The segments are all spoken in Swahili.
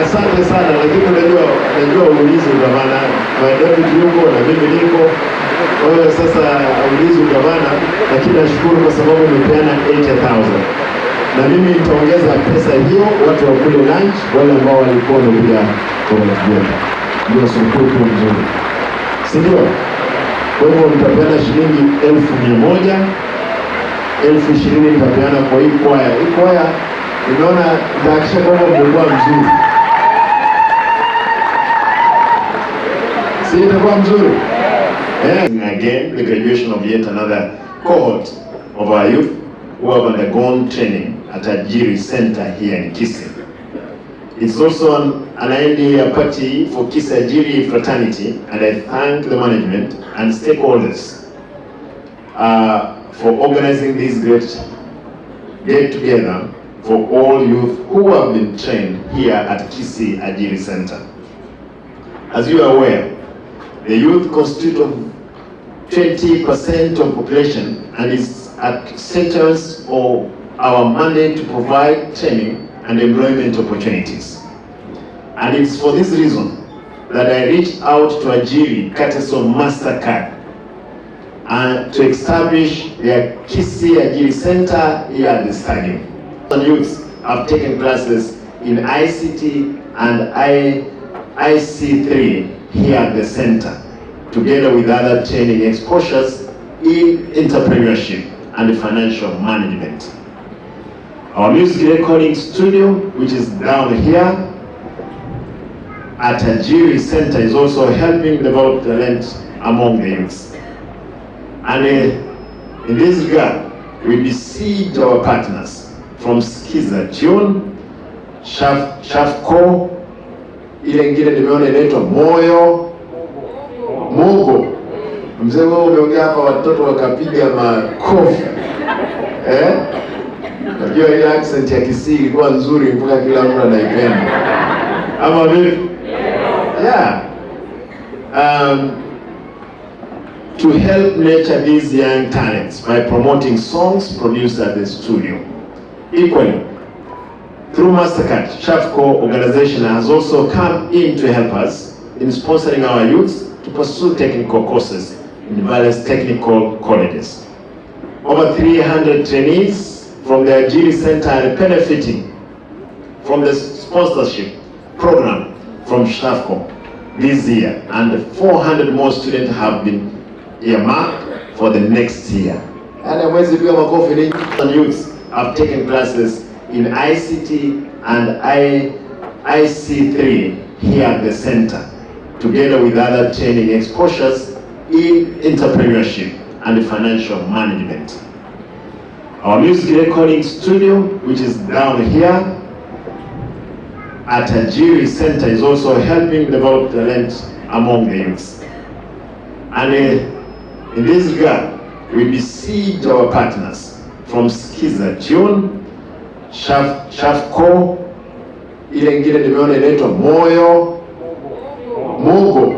Asante sana, lakini unajua uulizi ugavana, my deputy yuko na mimi niko. Kwa hiyo sasa ulizi ugavana, lakini nashukuru kwa sababu umepeana 80,000 na mimi nitaongeza pesa hiyo, watu wakule lunch, wale ambao walikuwa wamekuja kwa Jenga, ndio sikukuu kuwa mzuri, si ndio? Kwa hivyo nitapeana shilingi 100,000, 20,000 nitapeana kwa hii kwaya. Hii kwaya nimeona nitahakikisha kwamba mmekuwa mzuri, si itakuwa mzuri? Yeah. Again, the graduation of yet another cohort of our youth who have undergone training at Ajiri Center here in Kisii. It's also an end party for Kisii Ajiri fraternity, and I thank the management and stakeholders for organizing this great get together for all youth who have been trained here at Kisii Ajiri Center. As you are aware, the youth constitute of 20% of population and is at centers of our mandate to provide training and employment opportunities. And it's for this reason that I reached out to Ajiri, courtesy of MasterCard, and to establish their Kisii Ajiri Center here at the stadium. And youths have taken classes in ICT and IC3 here at the center, together with other training exposures in entrepreneurship and financial management. Our music recording studio, which is down here at Ajiri Center, is also helping develop talent among the youths. And in this regard, we beseech our partners from Skiza Tune, Shafco, ile ingine nimeona inaitwa Moyo Mogo. Mzee wewe umeongea hapa, watoto wakapiga makofi, eh? Najua ile accent ya Kisii ilikuwa nzuri mpaka kila mtu anaipenda, ama vipi? Yeah. To help nurture these young talents by promoting songs produced at the studio. Equally, through MasterCard, Shafco organization has also come in to help us in sponsoring our youths to pursue technical courses in various technical colleges. Over 300 trainees from the Ajiri Center are benefiting from the sponsorship program from Shafco this year, and 400 more students have been earmarked for the next year. And hamwezi piga makofi ninyi. Youths have taken classes in ICT and IC3 here at the center, together with other training exposures in entrepreneurship and financial management. Our music recording studio, which is down here at Ajiri Center, is also helping develop talent among the youths. And in this regard, we beseech our partners from Skiza Tune, Shafco, ile ingine nimeona inaitwa Moyo Mogo.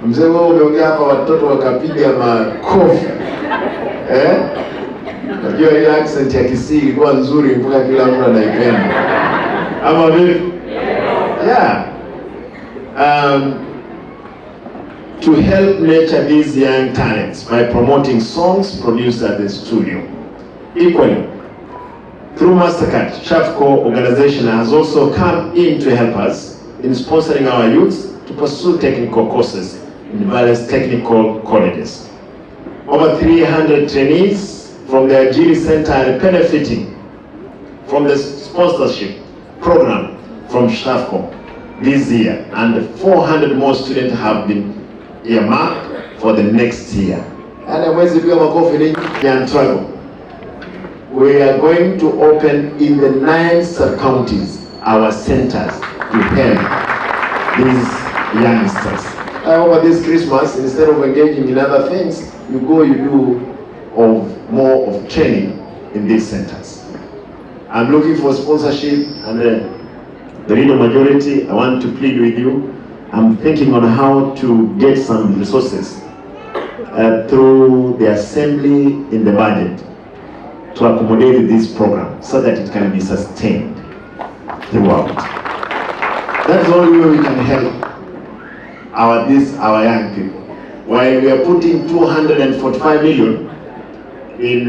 Mzee wewe umeongea hapa, watoto wakapiga makofi, eh? Najua ile accent ya Kisii ilikuwa nzuri mpaka kila mtu anaipenda, ama vipi? Yeah. To help nurture these young talents by promoting songs produced at the studio. Equally, through MasterCard, Shafco organization has also come in to help us in sponsoring our youths to pursue technical courses in various technical colleges. Over 300 trainees from the Ajiri Center are benefiting from the sponsorship program from Shafco this year, and 400 more students have been earmarked for the next year. And hamwezi piga makofi ninyi. Nyantrago. We are going to open in the 9 sub-counties our centers to help these youngsters. Over this Christmas, instead of engaging in other things, you go, you do of more of training in these centers. I'm looking for sponsorship, and the real majority, I want to plead with you. I'm thinking on how to get some resources through the assembly in the budget to accommodate this program so that it can be sustained throughout. That's the only way we can help our young people. While we are putting 245 million in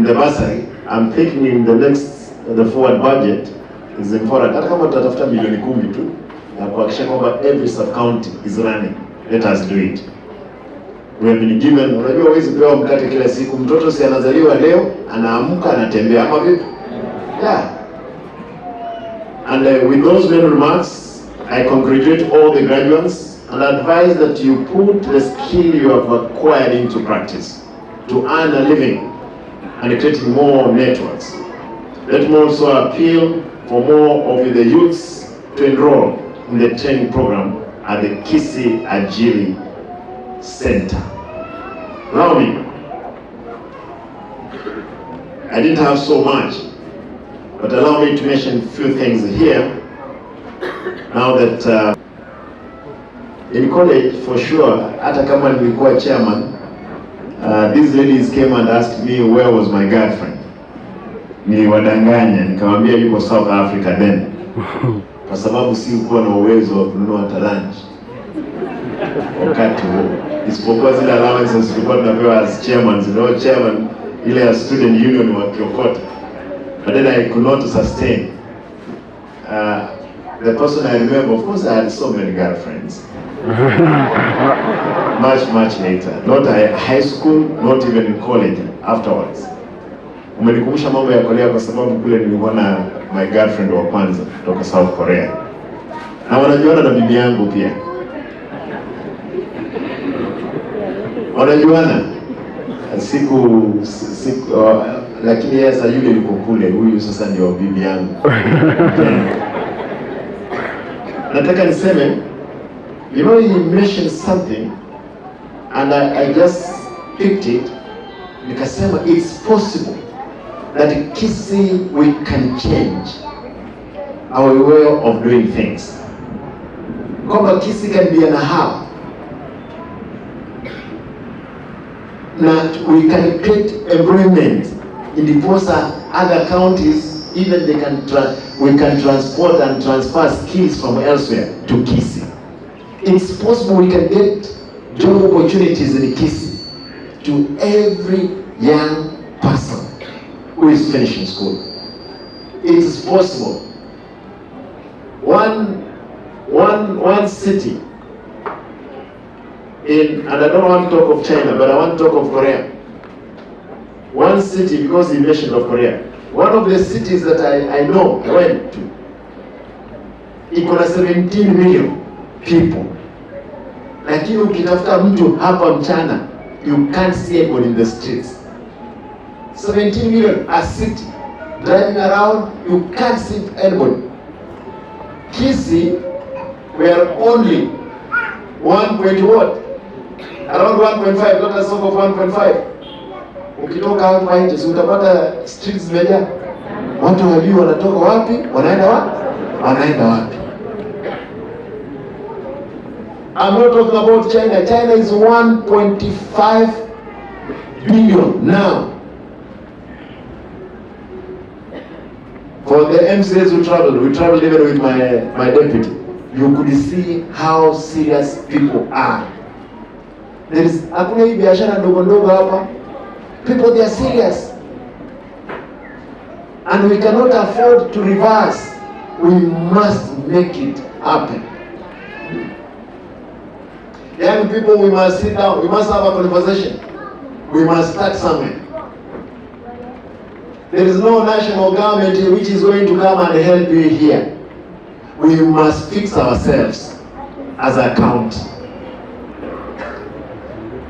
the bursary, I'm thinking in the forward budget is important. Hata kama tutatafuta milioni 10 tu na kuhakikisha kwamba every sub county is running, let us do it. We have been given, unajua huwezi pewa mkate kila siku. Mtoto si anazaliwa leo, anaamka anatembea, ama vipi? Yeah. And with those many remarks, I congratulate all the graduates and advise that you put the skill you have acquired into practice to earn a living and creating more networks. Let me also appeal for more of the youths to enroll in the training program at the Kisii Ajiri Center. Allow me. I didn't have so much, but allow me to mention a few things here. Now that in college, for sure, hata kama nilikuwa chairman, these ladies came and asked me where was my girlfriend. Niliwadanganya, nikamwambia yuko South Africa then, kwa sababu sikuwa na uwezo wa kununua hata lunch wakati huo, isipokuwa zile allowances tulikuwa tunapewa as chairman, you chairman ile ya student union wakiokota, but then I could not sustain. The person I remember, of course, I had so many girlfriends. Much, much later. Not high school, not even in college, afterwards. Umenikumbusha mambo ya Korea kwa sababu kule nilikuwa na my girlfriend wa kwanza kutoka South Korea, na wanajuana na bibi yangu pia, wanajuana siku, lakini yeye sasa yule yuko kule, huyu sasa ndio bibi yangu. Nataka niseme, you know, he mentioned something and I just picked it, nikasema it's possible that Kisii we can change our way of doing things, kwamba Kisii can be an hub na we can create employment ndiposa other counties even they can we can transport and transfer skills from elsewhere to Kisii. It's possible we can get job opportunities in Kisii to every young person who is finishing school. It is possible. One city in, and I don't want to talk of China, but I want to talk of Korea. One city, because he mentioned of Korea, one of the cities that I know, I went to, iko na 17 million people, lakini ukitafuta mtu hapa mchana, you can't see anybody in the streets. 17 million, a city, driving around, you can't see anybody. Kisii, we are only 1 point what? Around 1.5, let us talk of 1.5. Ukitoka hapa nje, si utapata streets zimejaa. Watu hawajui wanatoka wapi, wanaenda wapi? Wanaenda wapi? I'm not talking about China. China is 1.5 billion now. For the MCAs who traveled, we traveled even with my deputy. You could see how serious people are. There is, hakuna hii biashara ndogo ndogo hapa. People, they are serious. And we cannot afford to reverse. We must make it happen. Young people, we must sit down. We must have a conversation. We must start somewhere. There is no national government which is going to come and help you here. We must fix ourselves as a county.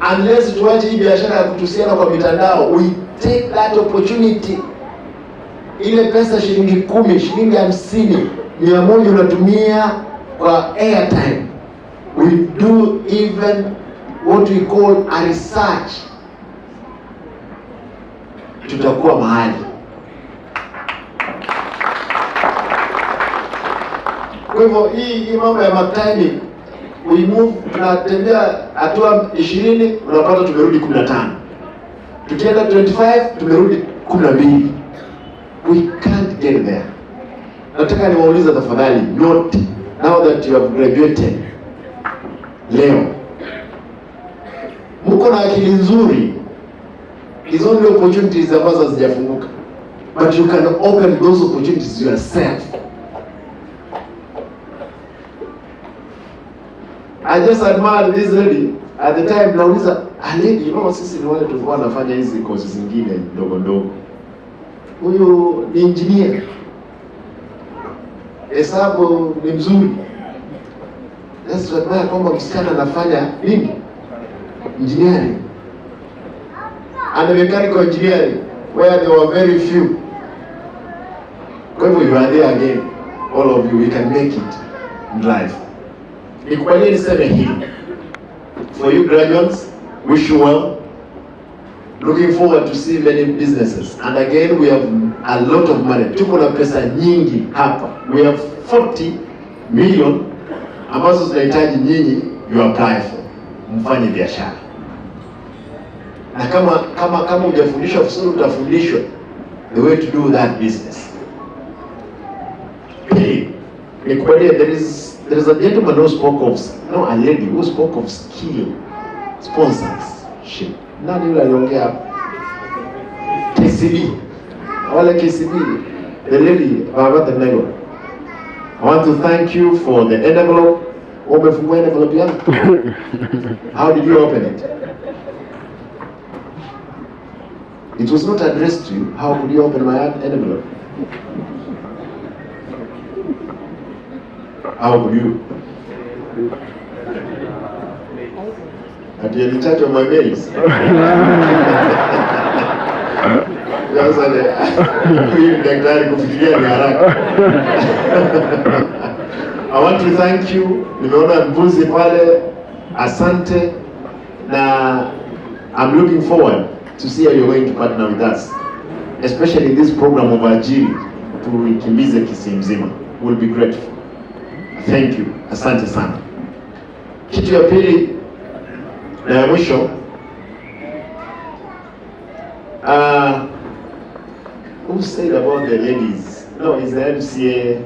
Unless tuache hii biashara ya kutusiana kwa mitandao, we take that opportunity. Ile pesa shilingi 10, shilingi 50, 100 unatumia kwa airtime. We do even what we call a research. Tutakuwa mahali. Kwa hivyo hii mambo ya timing, we move, tunatembea hatua 20, unapata tumerudi 15. Tukienda 25 tumerudi 12. We can't get there. Nataka niwaulize tafadhali nyote, now that you have graduated leo, mko na akili nzuri, is only opportunities ambazo hazijafunguka, but you can open those opportunities yourself. I just admired this lady at the time. Nauliza, a lady, sisi ni wale tulikuwa wanafanya hizi courses zingine ndogo ndogo. Huyu ni engineer, hesabu ni mzuri. That's to admire kwamba msichana anafanya nini? Engineering and mechanical engineering where there were very few. Kwa hivyo you are there again, all of you, we can make it in life. Nikubalie niseme hivi, for you graduates, wish you well. Looking forward to see many businesses. And again, we have a lot of money. Tuko na pesa nyingi hapa. We have 40 million ambazo zinahitaji nyinyi you apply for, mfanye biashara. Na kama hujafundishwa vizuri, utafundishwa the way to do that business. Pili, nikubalie, there is a gentleman who spoke of, no, a lady who spoke of skill sponsorship. Nani yule aliongea hapo? KCB. Wale KCB, the lady Baba Nego. I want to thank you for the envelope. Umefungua envelope yangu? How did you open it? It was not addressed to you. How could you open my envelope? How could you? Ati in charge of my mails. Sasa huyu daktari kufikiria ni haraka. I want to thank you. Nimeona mbuzi pale, asante, na I'm looking forward to see how you're going to partner with us, especially in this program of Ajiri, tuikimbize Kisii mzima. We'll be grateful. Thank you. Asante sana. Kitu ya pili na ya mwisho, who said about the ladies? No, it's the MCA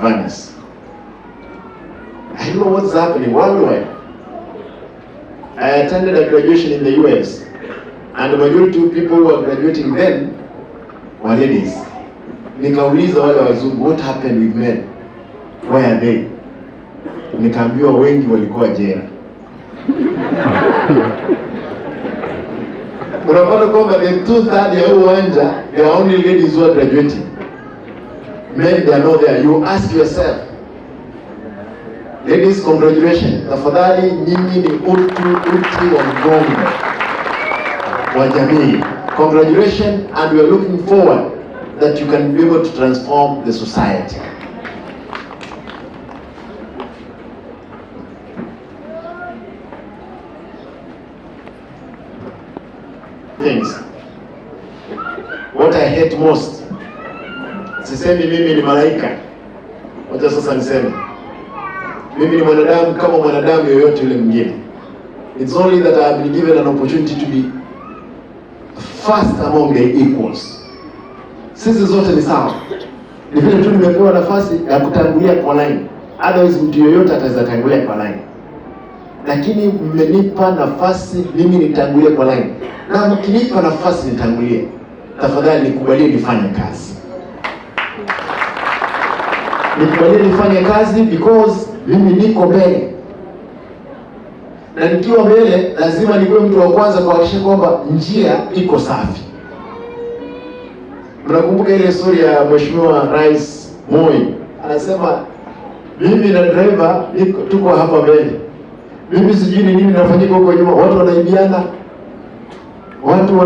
Vanis. I don't know what's happening worldwide. I attended a graduation in the US, and the majority of people who were graduating then were ladies. Nikauliza wale wazungu, what happened with men? Where are they? Nikaambiwa wengi walikuwa jela. Unapata kwamba the 2/3 ya huu uwanja, there are only ladies who are graduating. Men, they are not there. You ask yourself. Ladies, congratulations. Tafadhali nyinyi ni uti wa mgongo wa jamii. Congratulations, and we are looking forward that you can be able to transform the society. Things. What I hate most, sisemi mimi ni malaika, wacha sasa niseme mimi ni mwanadamu kama mwanadamu yoyote yule mwingine. It's only that I have been given an opportunity to be first among the equals. Sisi zote ni sawa, ni vile tu nimepewa nafasi ya kutangulia kwa line, otherwise mtu yoyote ataweza tangulia kwa line, lakini mmenipa nafasi mimi nitangulie kwa line, na mkinipa nafasi nitangulie, tafadhali nikubalie nifanye kazi, nikubalie nifanye kazi because mimi niko mbele, na nikiwa mbele lazima nikuwe mtu wa kwanza kuhakikisha kwamba njia iko safi. Mnakumbuka ile story ya Mheshimiwa Rais Moi, anasema mimi na driver tuko hapa mbele, mimi sijui ni nini nafanyika huko nyuma, watu wanaibiana, watu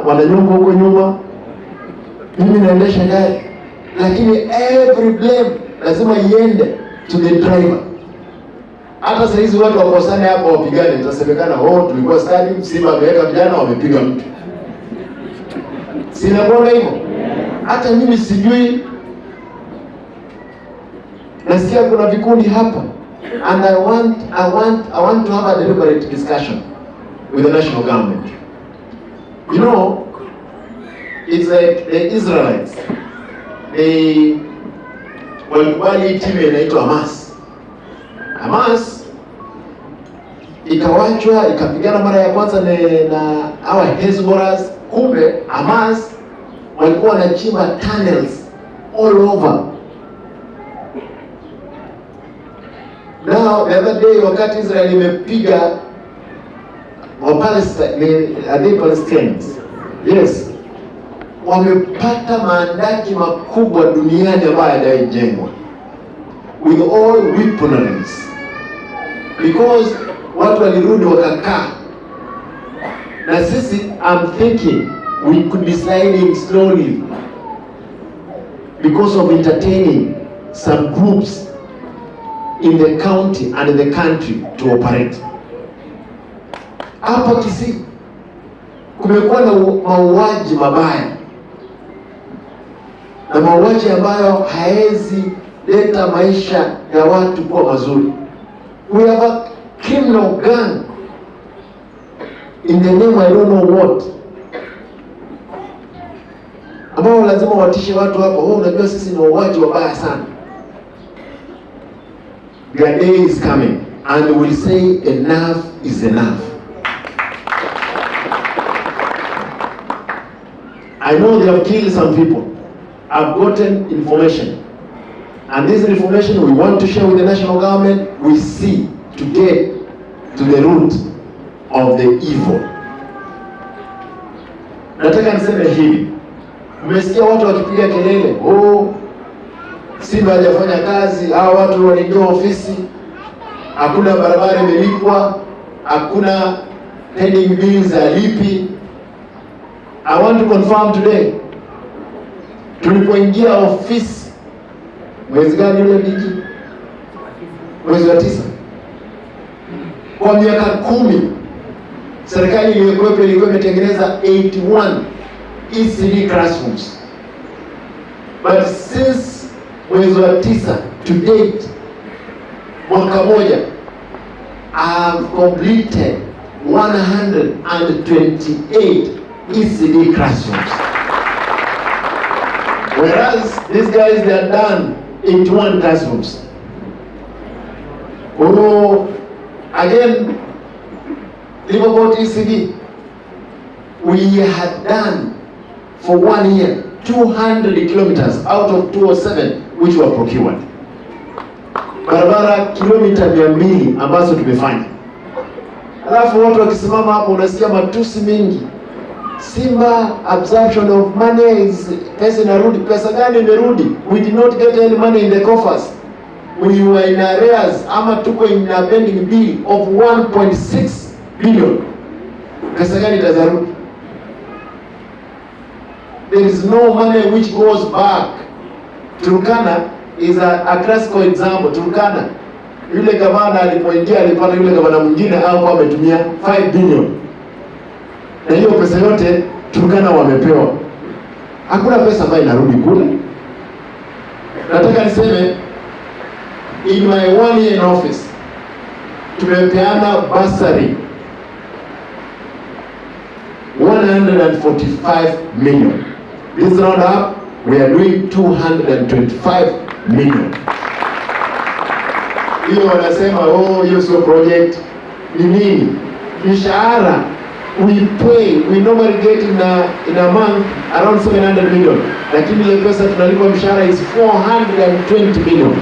wananyongwa huko nyuma, mimi naendesha gari, lakini every blame lazima iende to the driver. Hata saa hizi watu wakosane hapa wapigane, itasemekana oh, tulikuwa stadium, Simba ameweka vijana wamepiga mtu. Sinakuanga hivyo? Hata mimi sijui, nasikia kuna vikundi hapa, and I want to have a deliberate discussion with the national government. You know, it's like the Israelites. They Walikubali hii timu inaitwa Hamas. Hamas ikawachwa ikapigana mara ya kwanza na hawa Hezbollah. Kumbe Hamas walikuwa wanachimba tunnels all over. Now the other day, wakati Israel imepiga wa Palestine, are they Palestinians? Yes, wamepata mahandaki makubwa duniani ambayo hayajawahi jengwa with all weaponries, because watu walirudi wakakaa na sisi. I'm thinking we could be sliding slowly because of entertaining some groups in the county and in the country to operate. Hapa Kisii kumekuwa na mauaji mabaya na mauaji ambayo haezi leta maisha ya watu kuwa mazuri. We have a criminal gang in the name I don't know what, ambao lazima watishe watu hapo. Oh, unajua sisi ni wauaji wabaya sana. Their day is coming and we will say enough is enough. I know they have killed some people. I've gotten information. And this information we want to share with the national government. We see to get to the root of the evil. Nataka niseme hivi, mmesikia watu wakipiga kelele, oh, Simba hajafanya kazi, hawa watu waliingia ofisi, hakuna barabara imelipwa, hakuna pending bills alipi. I want to confirm today, tulipoingia ofisi mwezi gani yule Diki? Mwezi wa 9, kwa miaka 10 serikali iliyokuwepo ilikuwa imetengeneza 81 ECD classrooms, but since mwezi wa 9 to date, mwaka moja, I have completed 128 ECD classrooms, whereas these guys, they are done 81 classrooms. Oh, again, Liverpool ECD, we had done for 1 year 200 kilometers out of 207 which were procured. Barabara kilomita 200 ambazo tumefanya. Alafu watu wakisimama hapo unasikia matusi mengi. Simba absorption of money is, pesa inarudi. Pesa gani imerudi? We did not get any money in the coffers. We were in arrears, ama tuko in a pending bill of 1.6 billion. Pesa gani itazarudi? There is no money which goes back. Turkana is a classical example. Turkana, yule gavana alipoingia alipata yule gavana mwingine au ametumia 5 billion, na hiyo pesa yote Turkana wamepewa. Hakuna pesa ambayo inarudi kule. Nataka niseme in my 1 year in office tumepeana bursary 145 million. This round up we are doing 225 million. Hiyo wanasema oh, hiyo sio project. Ni nini? Mishahara we pay, we normally get in a month around 700 million, lakini ile pesa tunalipa mshahara is 420 million.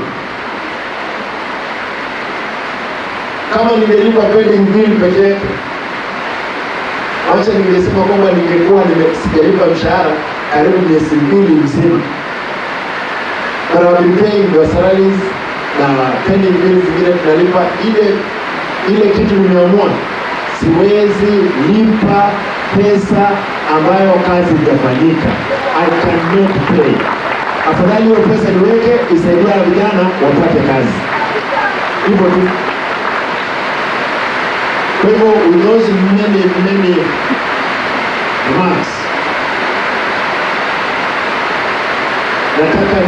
Kama ningelipa pending bill peke yake, wacha ningesema kwamba ningekuwa sijalipa mshahara karibu miezi 2 mzima. But I've been paying the salaries na pending bills zingine tunalipa. Ile kitu nimeamua, siwezi lipa pesa ambayo kazi haijafanyika. I cannot pay. Afadhali hiyo pesa niweke isaidie vijana wapate kazi, hivyo tu. Kwa hivyo with those many many remarks, nataka